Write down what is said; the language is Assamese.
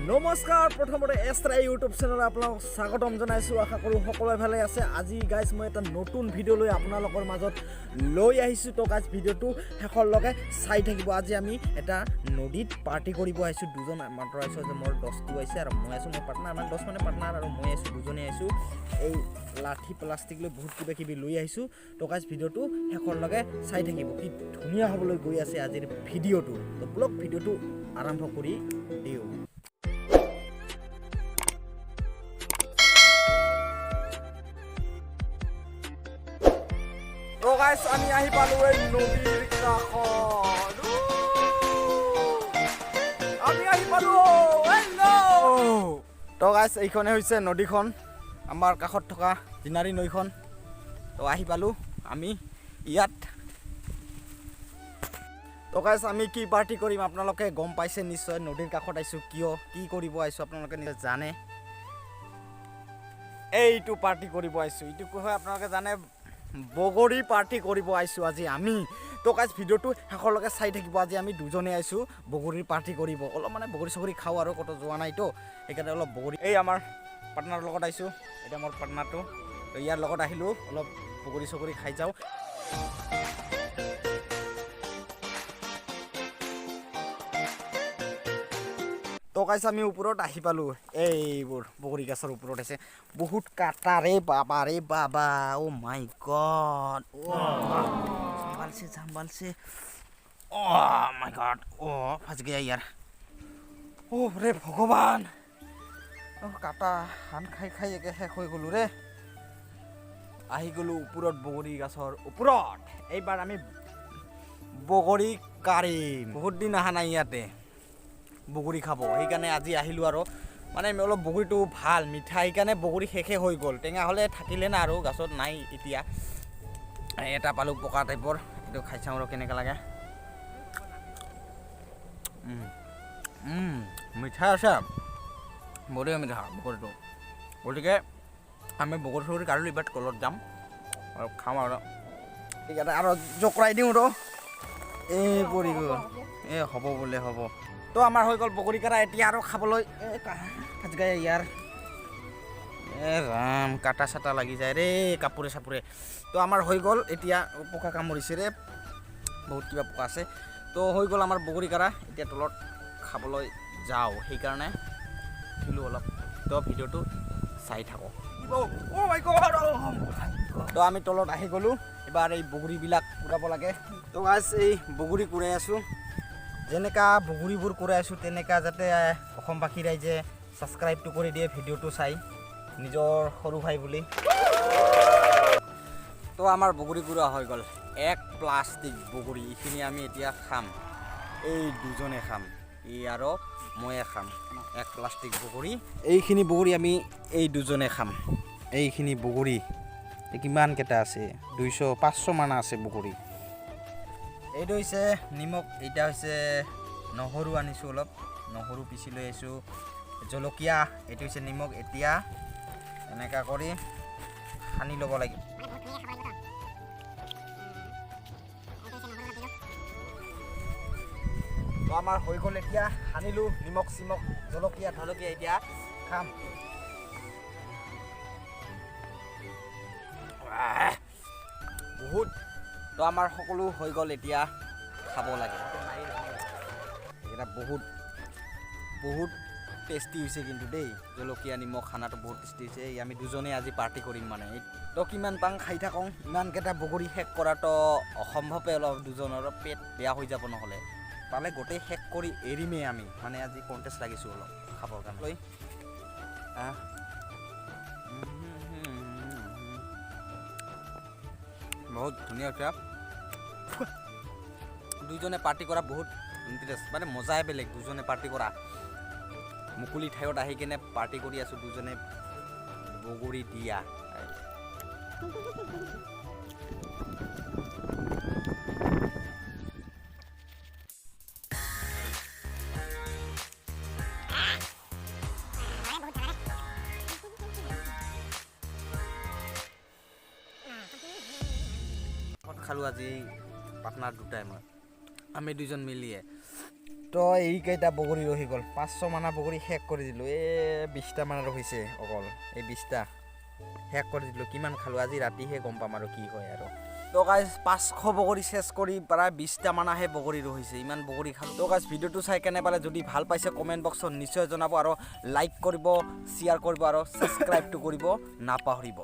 নমস্কাৰ, প্ৰথমতে এষ্ট্ৰা ইউটিউব চেনেলত আপোনালোক স্বাগতম জনাইছোঁ। আশা কৰোঁ সকলোৱে ভালে আছে। আজি গাইজ, মই এটা নতুন ভিডিঅ' লৈ আপোনালোকৰ মাজত লৈ আহিছোঁ। তো গাইজ, ভিডিঅ'টো শেষৰলৈকে চাই থাকিব। আজি আমি এটা নদীত পাৰ্টি কৰিব আহিছোঁ। দুজন মাত্ৰ আহিছোঁ যে মোৰ দোস্তটো আহিছে আৰু মই আছোঁ, মোৰ পাৰ্টনাৰ, মানে দোস্ত মানে পাৰ্টনাৰ আৰু মই আছোঁ, দুজনেই আহিছোঁ। এই লাঠি, প্লাষ্টিক লৈ বহুত কিবা কিবি লৈ আহিছোঁ। তো গাইজ, ভিডিঅ'টো শেষৰলৈকে চাই থাকিব। কি ধুনীয়া হ'বলৈ গৈ আছে আজিৰ ভিডিঅ'টো। তো বলক, ভিডিঅ'টো আৰম্ভ কৰি দিওঁ। তো গাইছ, আমি আহি পালো এই নদীৰ কাষত। আমি আহি পালো। হেল্ল'। তো গাইছ, এইখনে হৈছে নদীখন, আমাৰ কাষত থকা জিনাৰী নৈখন। তো আহি পালো আমি ইয়াত। তো গাইছ, আমি কি পাৰ্টি কৰিম আপোনালোকে গম পাইছে নিশ্চয়। নদীৰ কাষত আহিছোঁ কিয়, কি কৰিব আহিছোঁ আপোনালোকে নিশ্চয় জানে। এইটো পাৰ্টি কৰিব আহিছোঁ। এইটো কি হয় আপোনালোকে জানে। বগৰী পাৰ্টি কৰিব আহিছোঁ আজি আমি। তো গাইজ, ভিডিঅ'টো শেষলৈকে চাই থাকিব। আজি আমি দুজনে আহিছোঁ বগৰীৰ পাৰ্টি কৰিব। অলপ মানে বগৰী চগৰী খাওঁ আৰু ক'তো যোৱা নাইতো, সেইকাৰণে অলপ বগৰী। এই আমাৰ পাৰ্টনাৰৰ লগত আহিছোঁ। এতিয়া মোৰ পাৰ্টনাৰটো, তো ইয়াৰ লগত আহিলোঁ, অলপ বগৰী চগৰী খাই যাওঁ। তো গাইছ, আমি ওপৰত আহি পালোঁ। এইবোৰ বগৰী গছৰ ওপৰত আছে। বহুত কাটা ৰে বাবা ৰে বাবা। অ' মাই গড, संभाल संभाल से। অ' মাই গড, অ' फंस गया यार। অ' ৰে ভগৱান, অ' কাটা হান খাই খাই একে শেষ হৈ গ'লো ৰে। আহি গ'লো ওপৰত, বগৰী গছৰ ওপৰত। এইবাৰ আমি বগৰী কাঢ়িম। বহুত দিন অহা নাই ইয়াতে বগৰী খাব, সেইকাৰণে আজি আহিলোঁ। আৰু মানে অলপ বগৰীটো ভাল মিঠা, সেইকাৰণে বগৰী শেষে হৈ গ'ল। টেঙা হ'লে থাকিলে না আৰু গছত নাই। এতিয়া এটা পালোঁ পকা টাইপৰ, এইটো খাই চাওঁ আৰু কেনেকুৱা লাগে। মিঠা আছে, বঢ়িয়া মিঠা বগৰীটো। গতিকে আমি বগৰী চগৰী কাঢ়িলোঁ, এইবাৰ তলত যাম আৰু খাম আৰু। সেইকাৰণে আৰু জকৰাই দিওঁ ৰ। এই পৰি গ'ল। এই হ'ব বোলে, হ'ব। তো আমাৰ হৈ গ'ল বগৰী কাটা। এতিয়া আৰু খাবলৈ। এই গাই ইয়াৰ, এ ৰাম, কাটা চাটা লাগি যায় ৰে কাপোৰে চাপোৰে। তো আমাৰ হৈ গ'ল এতিয়া। পোকা কামুৰিছে ৰে, বহুত কিবা পোকা আছে। তো হৈ গ'ল আমাৰ বগৰী কাটা। এতিয়া তলত খাবলৈ যাওঁ, সেইকাৰণে উঠিলোঁ অলপ। তো ভিডিঅ'টো চাই থাকক। তো আমি তলত আহি গ'লোঁ। এবাৰ এই বগৰীবিলাক কুৰাব লাগে। তো গাইছ, এই বগৰী কুৰাই আছোঁ। যেনেকা বগৰীবোৰ কুৰাই আছোঁ, তেনেকা যাতে অসমবাসী ৰাইজে ছাবস্ক্ৰাইবটো কৰি দিয়ে ভিডিঅ'টো চাই, নিজৰ সৰু ভাই বুলি। তো আমাৰ বগৰী কুৰা হৈ গ'ল। এক প্লাষ্টিক বগৰী। এইখিনি আমি এতিয়া খাম, এই দুজনে খাম, ই আৰু ময়ে খাম এক প্লাষ্টিক বগৰী। এইখিনি বগৰী আমি এই দুজনে খাম। এইখিনি বগৰী এই কিমান কেইটা আছে? 200, 500 মান আছে বগৰী। এইটো হৈছে নিমখ, এইটা হৈছে নহৰু আনিছোঁ, অলপ নহৰু পিচি লৈ আহিছোঁ, জলকীয়া। এইটো হৈছে নিমখ। এতিয়া এনেকা কৰি সানি ল'ব লাগিব। তো আমাৰ হৈ গ'ল। এতিয়া সানিলোঁ নিমখ চিমখ, জলকীয়া ঢলকীয়া। এতিয়া খাম। আহ, বহুত। তো আমাৰ সকলো হৈ গ'ল, এতিয়া খাব লাগে। এইকেইটা বহুত বহুত টেষ্টি হৈছে কিন্তু দেই। জলকীয়া নিমখ খানাটো বহুত টেষ্টি হৈছে। এই আমি দুজনে আজি পাৰ্টি কৰিম মানে। তো কিমান পাং খাই থাকোঁ। ইমানকেইটা বগৰী শেষ কৰাটো অসম্ভৱে অলপ, দুজনৰ পেট বেয়া হৈ যাব নহ'লে। পালে গোটেই শেষ কৰি এৰিমেই আমি। মানে আজি কণ্টেষ্ট লাগিছোঁ অলপ খাবৰ কাৰণে লৈ। আহ। বহুত ধুনীয়া হৈছে। দুইজনে পাৰ্টি কৰা বহুত ইণ্টাৰেষ্ট, মানে মজাই বেলেগ দুজনে পাৰ্টি কৰা। মুকলি ঠাইত আহি কিনে পাৰ্টি কৰি আছোঁ দুজনে বগৰী দিয়া। খালোঁ আজি পাৰ্টনাৰ দুটাই মই, আমি দুজন মিলিয়ে। তো এইকেইটা বগৰী ৰহি গ'ল। 500 মানা বগৰী শেষ কৰি দিলোঁ। এই 20টা মান ৰহিছে অকল। এই 20টা শেষ কৰি দিলোঁ। কিমান খালোঁ, আজি ৰাতিহে গম পাম আৰু কি হয় আৰু। তো গাইজ, 500 বগৰী চেচ কৰি প্ৰায় 20টা মানহে বগৰী ৰহিছে। ইমান বগৰী খালোঁ। তো গাইজ, ভিডিঅ'টো চাই কেনে পালে? যদি ভাল পাইছে, কমেণ্ট বক্সত নিশ্চয় জনাব আৰু লাইক কৰিব, শ্বেয়াৰ কৰিব আৰু ছাবস্ক্ৰাইবটো কৰিব নাপাহৰিব।